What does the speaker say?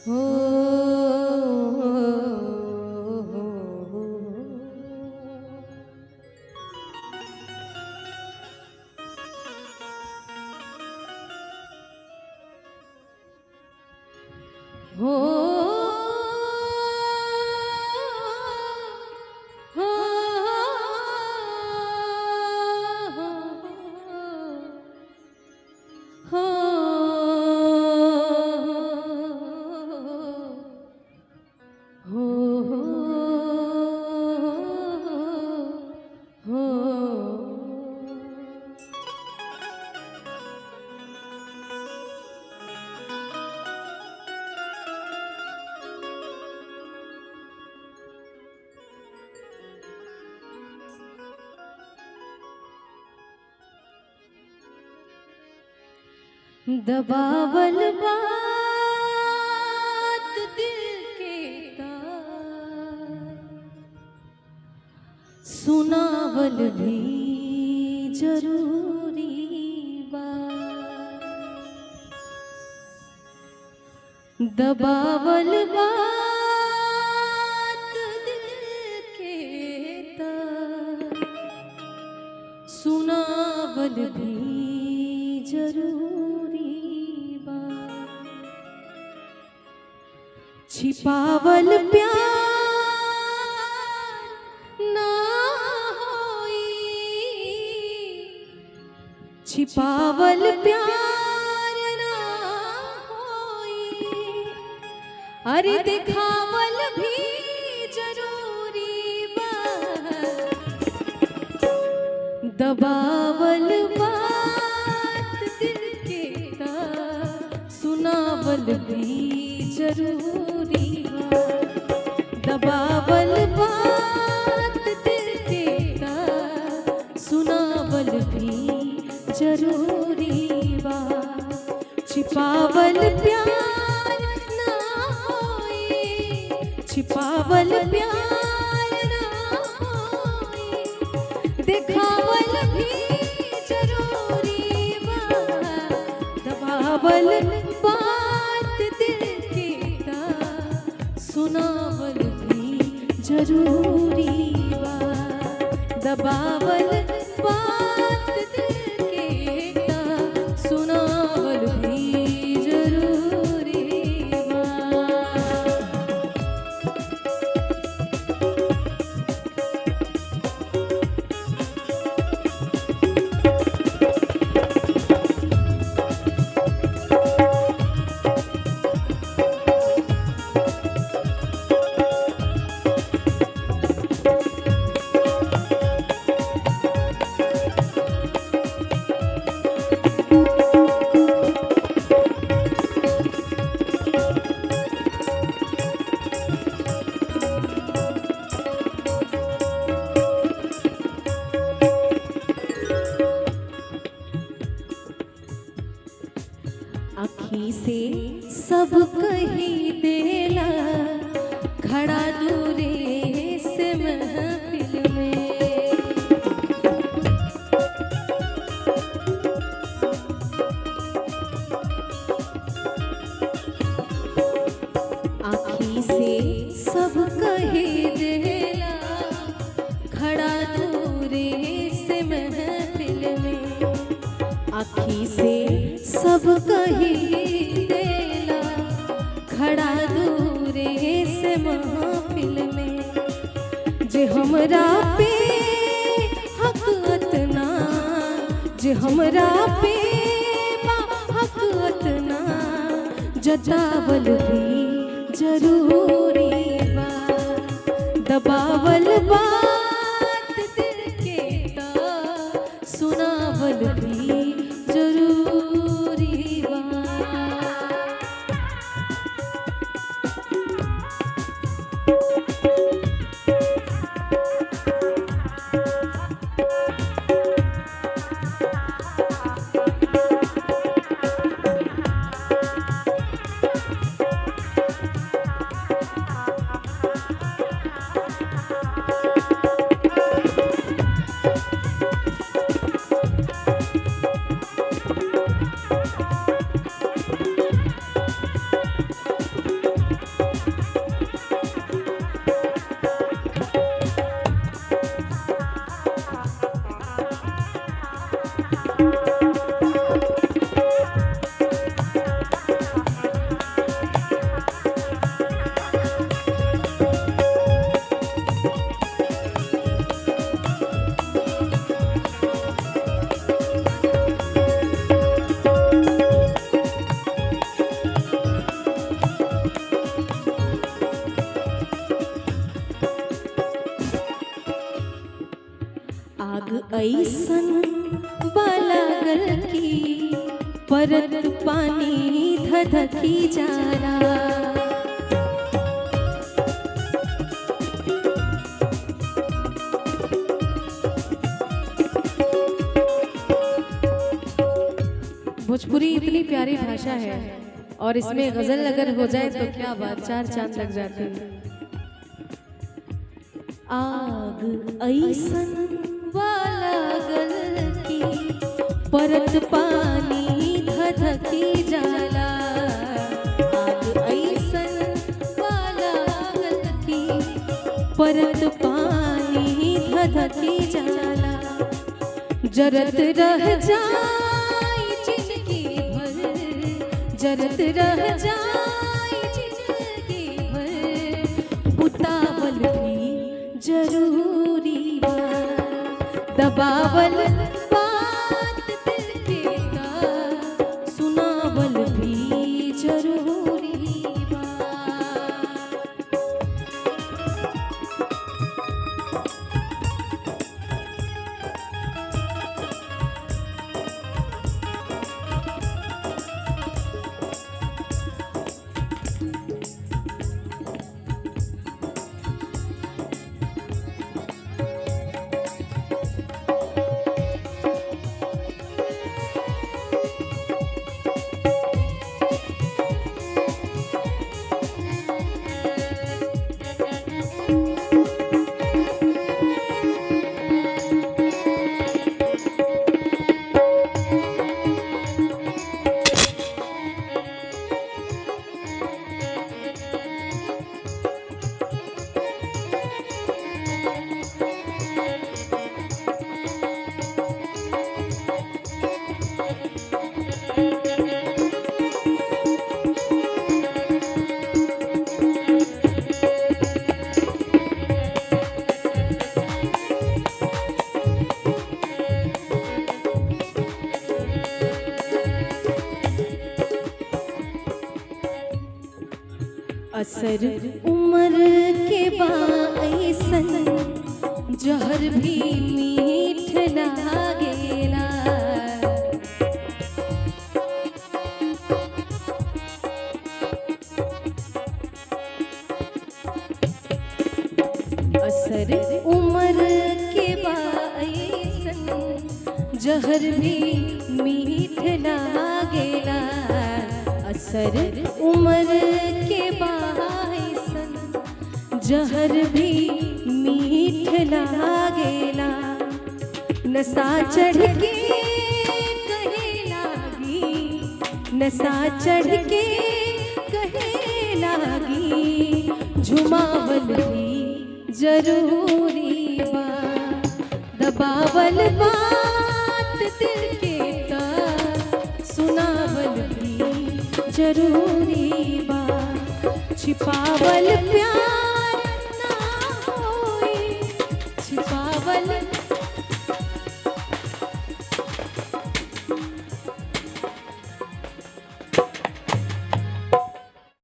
हो हो दबावल बात दिल के तार सुनावल भी जरूरी बा। दबावल बात दिल के तार सुनावल भी जरूरी बा। छिपावल प्यार ना होई, छिपावल प्यार ना होई, अरे दिखावल भी जरूरी बा। दबावल बात दिल के तार सुनावल भी जरूरी बा। दबावल बात दिल के तार सुनावल भी जरूरी बा। छिपावल प्यार ना होई, छिपावल प्यार ना होई, दिखावल भी जरूरी बा। दबावल बात दिल के तार सुनावल भी जरूरी बा। दबावल बात दिल के तार सुनावल भी जरूरी बा। आँखी से सब कही देला खड़ा दूरे से महफिल में। आँखी से सब कही देला खड़ा दूरे से महफिल में। आँखी से सब कही देला खड़ा दूरे से महफिल में। जे हमरा पे हक अतना, जे हमरा पे बा हक अतना, जतावल भी जरूरी बा। दबावल बात दिल के तार सुनावल भी जरूरी बा। ऐसन बालागल की परत पानी धधकी जाला। भोजपुरी इतनी प्यारी भाषा है और इसमें गजल अगर हो जाए तो क्या बात, चार चांद लग जाते हैं। आग ऐसन वाला की परत पानी धधकी जाला। आग ऐसन वाला की परत पानी धधकी जाला। जरत रह जाए जिंदगी भर, जरत रह जाए जिंदगी भर, उतावल भी जरूरी बा। दबावल बात दिल के का सुनावल भी जरूरी बा। असर उम्र के बाइसन जहर भी मीठ लागेला। असर उम्र के बाइसन जहर भी मीठ लागेला। असर उम्र के बाइसन जहर भी मीठ लागेला। नशा चढ़ के कहे लागी, नशा चढ़ के कहे लागी, झुमावल भी जरूरी बा। दबावल बात दिल के ता सुनावल भी जरूरी बा। छिपावल प्यार ना होई, छिपावल